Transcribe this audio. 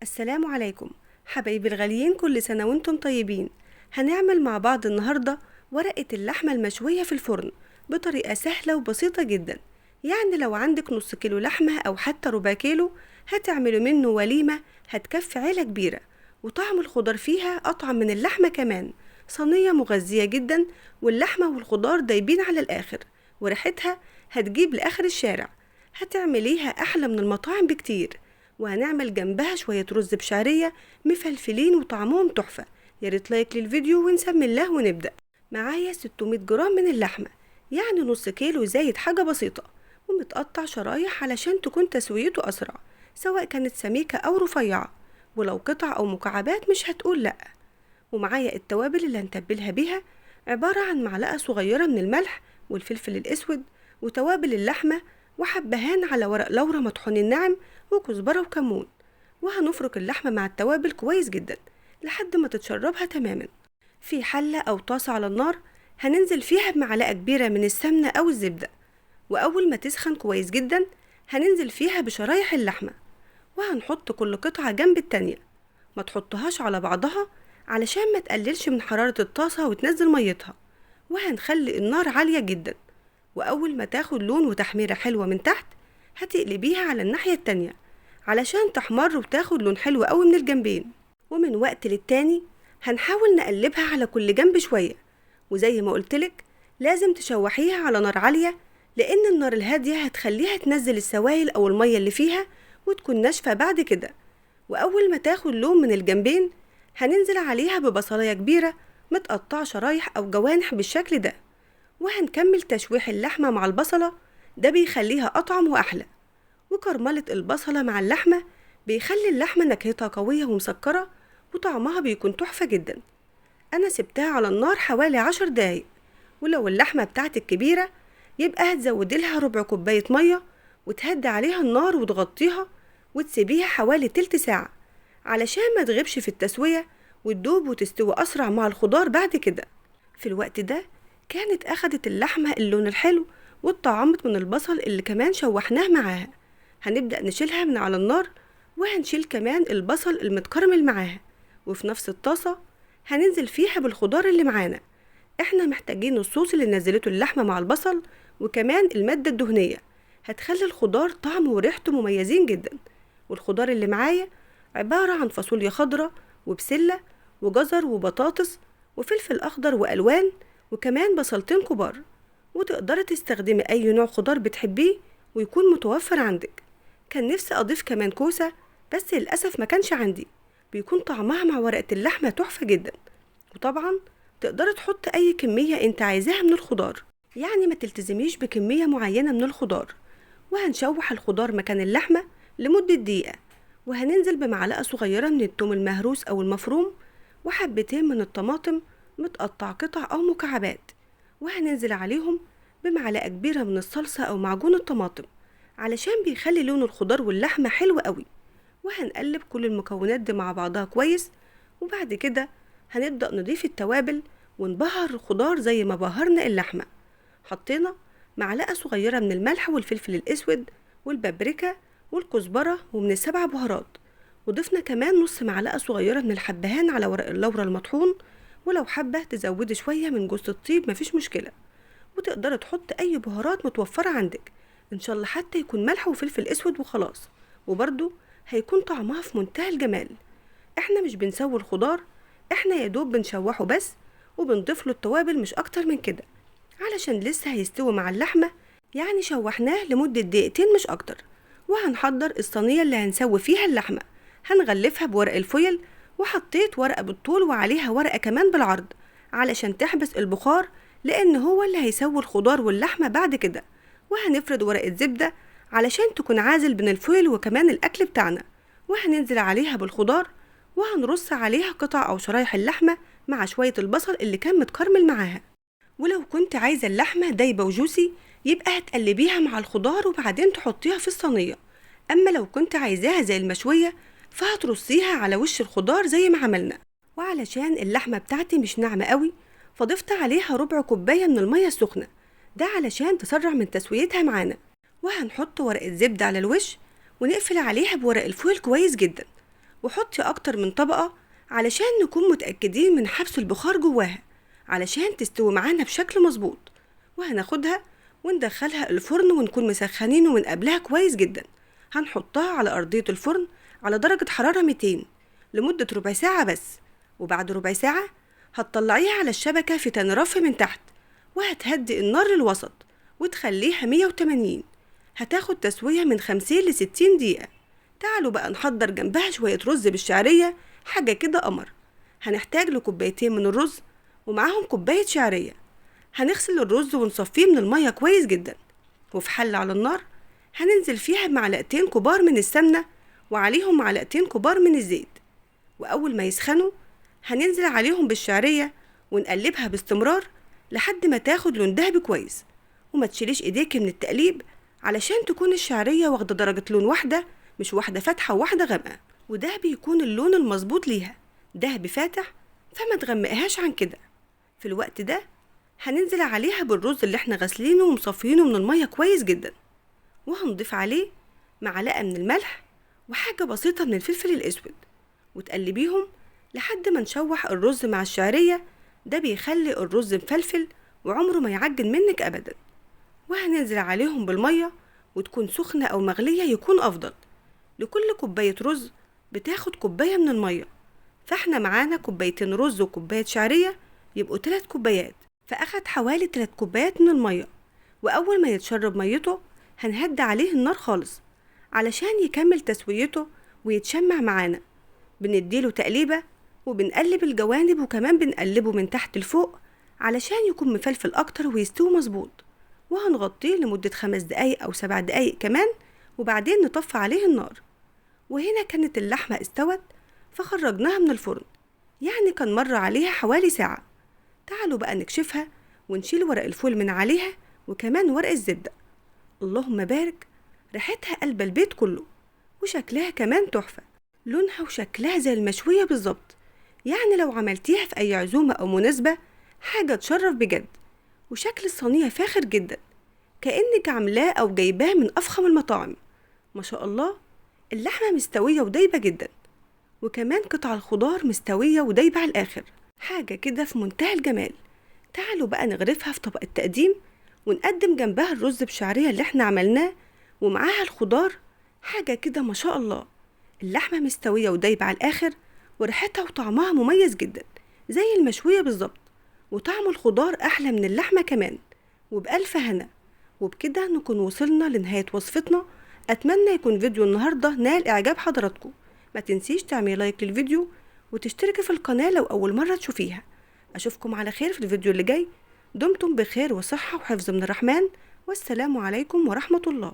السلام عليكم حبايبي الغاليين، كل سنة وانتم طيبين. هنعمل مع بعض النهاردة ورقة اللحمة المشوية في الفرن بطريقة سهلة وبسيطة جدا. يعني لو عندك نص كيلو لحمة أو حتى ربع كيلو هتعملوا منه وليمة هتكفي عيلة كبيرة، وطعم الخضار فيها أطعم من اللحمة كمان. صينية مغذية جدا، واللحمة والخضار دايبين على الآخر، وريحتها هتجيب لآخر الشارع. هتعمليها أحلى من المطاعم بكتير. وهنعمل جنبها شوية رز بشعرية مفلفلين وطعمهم تحفة. يا ريت like للفيديو ونسمي الله ونبدأ. معايا 600 جرام من اللحمة، يعني نص كيلو زايد حاجة بسيطة، ومتقطع شرايح علشان تكون تسويته أسرع، سواء كانت سميكة أو رفيعة، ولو قطع أو مكعبات مش هتقول لأ. ومعايا التوابل اللي هنتبلها بيها، عبارة عن معلقة صغيرة من الملح والفلفل الأسود وتوابل اللحمة وحبهان على ورق لورا مطحون الناعم وكزبرة وكمون. وهنفرك اللحمة مع التوابل كويس جدا لحد ما تتشربها تماما. في حلة أو طاسة على النار هننزل فيها بمعلقة كبيرة من السمنة أو الزبدة، وأول ما تسخن كويس جدا هننزل فيها بشرايح اللحمة، وهنحط كل قطعة جنب التانية، ما تحطهاش على بعضها علشان ما تقللش من حرارة الطاسة وتنزل ميتها. وهنخلي النار عالية جدا، وأول ما تاخد لون وتحميرة حلوة من تحت هتقلبيها على الناحية التانية علشان تحمر وتاخد لون حلو قوي من الجنبين. ومن وقت للتاني هنحاول نقلبها على كل جنب شوية، وزي ما قلتلك لازم تشوحيها على نار عالية، لأن النار الهادية هتخليها تنزل السوائل أو المية اللي فيها وتكون ناشفة بعد كده. وأول ما تاخد لون من الجنبين هننزل عليها ببصلاية كبيرة متقطعة شرايح أو جوانح بالشكل ده، وهنكمل تشويح اللحمة مع البصلة، ده بيخليها أطعم وأحلى. وكرملة البصلة مع اللحمة بيخلي اللحمة نكهتها قوية ومسكرة، وطعمها بيكون تحفة جدا. أنا سبتها على النار حوالي 10 دقايق، ولو اللحمة بتاعتك كبيرة يبقى هتزودي لها ربع كوباية مية وتهدي عليها النار وتغطيها وتسيبيها حوالي تلت ساعة علشان ما تغيبش في التسوية وتدوب وتستوي أسرع مع الخضار بعد كده. في الوقت ده كانت أخدت اللحمة اللون الحلو واتطعمت من البصل اللي كمان شوحناه معاها. هنبدأ نشيلها من على النار، وهنشيل كمان البصل المتكرمل معاها، وفي نفس الطاسة هننزل فيها بالخضار اللي معانا. احنا محتاجين الصوص اللي نزلته اللحمة مع البصل، وكمان المادة الدهنية هتخلي الخضار طعمه وريحته مميزين جدا. والخضار اللي معايا عبارة عن فاصوليا خضراء وبسلة وجزر وبطاطس وفلفل أخضر وألوان، وكمان بصلتين كبار. وتقدري تستخدمي أي نوع خضار بتحبيه ويكون متوفر عندك. كان نفسي أضيف كمان كوسة بس للأسف ما كانش عندي، بيكون طعمها مع ورقة اللحمة تحفة جدا. وطبعا تقدري تحط أي كمية انت عايزاها من الخضار، يعني ما تلتزميش بكمية معينة من الخضار. وهنشوح الخضار مكان اللحمة لمدة دقيقة، وهننزل بمعلقة صغيرة من التوم المهروس أو المفروم، وحبتين من الطماطم متقطع قطع أو مكعبات، وهننزل عليهم بمعلقة كبيرة من الصلصة أو معجون الطماطم علشان بيخلي لون الخضار واللحمة حلو قوي. وهنقلب كل المكونات دي مع بعضها كويس، وبعد كده هنبدأ نضيف التوابل ونبهر الخضار زي ما بهرنا اللحمة. حطينا معلقة صغيرة من الملح والفلفل الأسود والبابريكا والكزبرة ومن السبع بهارات، وضفنا كمان نص معلقة صغيرة من الحبهان على ورق اللورة المطحون، ولو حابة تزودي شوية من جوز الطيب مفيش مشكلة. وتقدري تحط أي بهارات متوفرة عندك إن شاء الله، حتى يكون ملح وفلفل أسود وخلاص، وبرده هيكون طعمها في منتهى الجمال. احنا مش بنسوي الخضار، احنا يا دوب بنشوحه بس وبنضيف له التوابل مش أكتر من كده، علشان لسه هيستوي مع اللحمة، يعني شوحناه لمدة دقيقتين مش أكتر. وهنحضر الصينية اللي هنسوي فيها اللحمة، هنغلفها بورق الفويل، وحطيت ورقة بالطول وعليها ورقة كمان بالعرض علشان تحبس البخار، لأن هو اللي هيسوي الخضار واللحمة بعد كده. وهنفرد ورقة زبدة علشان تكون عازل بين الفويل وكمان الأكل بتاعنا، وهننزل عليها بالخضار، وهنرص عليها قطع أو شرايح اللحمة مع شوية البصل اللي كان متكرمل معاها. ولو كنت عايزة اللحمة دايبة وجوسي يبقى هتقلبيها مع الخضار وبعدين تحطيها في الصينية، أما لو كنت عايزاها زي المشوية فهترصيها على وش الخضار زي ما عملنا. وعلشان اللحمة بتاعتي مش ناعمة قوي فضفت عليها ربع كوباية من المية السخنة، ده علشان تسرع من تسويتها معانا. وهنحط ورقة زبدة على الوش ونقفل عليها بورق الفويل كويس جدا، وحطي أكتر من طبقة علشان نكون متأكدين من حبس البخار جواها علشان تستوي معانا بشكل مظبوط. وهناخدها وندخلها الفرن ونكون مسخنينه من قبلها كويس جدا. هنحطها على أرضية الفرن على درجة حرارة 200 لمدة ربع ساعة بس، وبعد ربع ساعة هتطلعيها على الشبكة في تاني رف من تحت، وهتهدي النار للوسط وتخليها 180. هتاخد تسوية من 50 ل 60 دقيقة. تعالوا بقى نحضر جنبها شوية رز بالشعرية، حاجة كده قمر. هنحتاج لكوبايتين من الرز ومعاهم كوباية شعرية. هنغسل الرز ونصفيه من المية كويس جدا، وفي حلة على النار هننزل فيها معلقتين كبار من السمنة وعليهم معلقتين كبار من الزيت، وأول ما يسخنوا هننزل عليهم بالشعرية ونقلبها باستمرار لحد ما تاخد لون دهبي كويس. وما تشيليش ايديك من التقليب علشان تكون الشعرية واخدة درجة لون واحدة، مش واحدة فاتحة وواحدة غامقة، وده بيكون اللون المظبوط ليها، دهبي فاتح، فما تغمقهاش عن كده. في الوقت ده هننزل عليها بالرز اللي احنا غسلينه ومصفينه من المية كويس جدا، وهنضيف عليه معلقة من الملح وحاجة بسيطة من الفلفل الأسود، وتقلبيهم لحد ما نشوح الرز مع الشعرية. ده بيخلي الرز مفلفل وعمره ما يعجن منك أبدا. وهننزل عليهم بالمية، وتكون سخنة أو مغلية يكون أفضل. لكل كوباية رز بتاخد كوباية من المية، فاحنا معانا كوبايتين رز وكوباية شعرية يبقوا 3 كوبايات، فأخد حوالي 3 كوبايات من المية. وأول ما يتشرب ميته هنهدي عليه النار خالص علشان يكمل تسويته ويتشمع معانا. بنديله تقليبة وبنقلب الجوانب، وكمان بنقلبه من تحت لفوق علشان يكون مفلفل أكتر ويستوي مظبوط. وهنغطيه لمدة 5 دقايق أو 7 دقايق كمان، وبعدين نطفي عليه النار. وهنا كانت اللحمة استوت فخرجناها من الفرن، يعني كان مر عليها حوالي ساعة. تعالوا بقى نكشفها ونشيل ورق الفول من عليها وكمان ورق الزبدة. اللهم بارك، ريحتها قلب البيت كله، وشكلها كمان تحفة، لونها وشكلها زي المشوية بالظبط. يعني لو عملتيها في أي عزومة أو مناسبة حاجة تشرف بجد. وشكل الصينية فاخر جدا، كأنك عاملاه أو جايباه من أفخم المطاعم. ما شاء الله اللحمة مستوية ودايبة جدا، وكمان قطع الخضار مستوية ودايبة على الآخر، حاجة كده في منتهى الجمال. تعالوا بقى نغرفها في طبق التقديم ونقدم جنبها الرز بشعرية اللي احنا عملناه ومعاها الخضار. حاجة كده ما شاء الله، اللحمة مستوية ودايبة على الآخر، وريحتها وطعمها مميز جدا زي المشوية بالظبط، وطعم الخضار أحلى من اللحمة كمان. وبألف هنا. وبكده نكون وصلنا لنهاية وصفتنا. أتمنى يكون فيديو النهاردة نال إعجاب حضراتكم. ما تنسيش تعملي لايك للفيديو وتشتركي في القناة لو أول مرة تشوفيها. أشوفكم على خير في الفيديو اللي جاي. دمتم بخير وصحة وحفظ من الرحمن، والسلام عليكم ورحمة الله.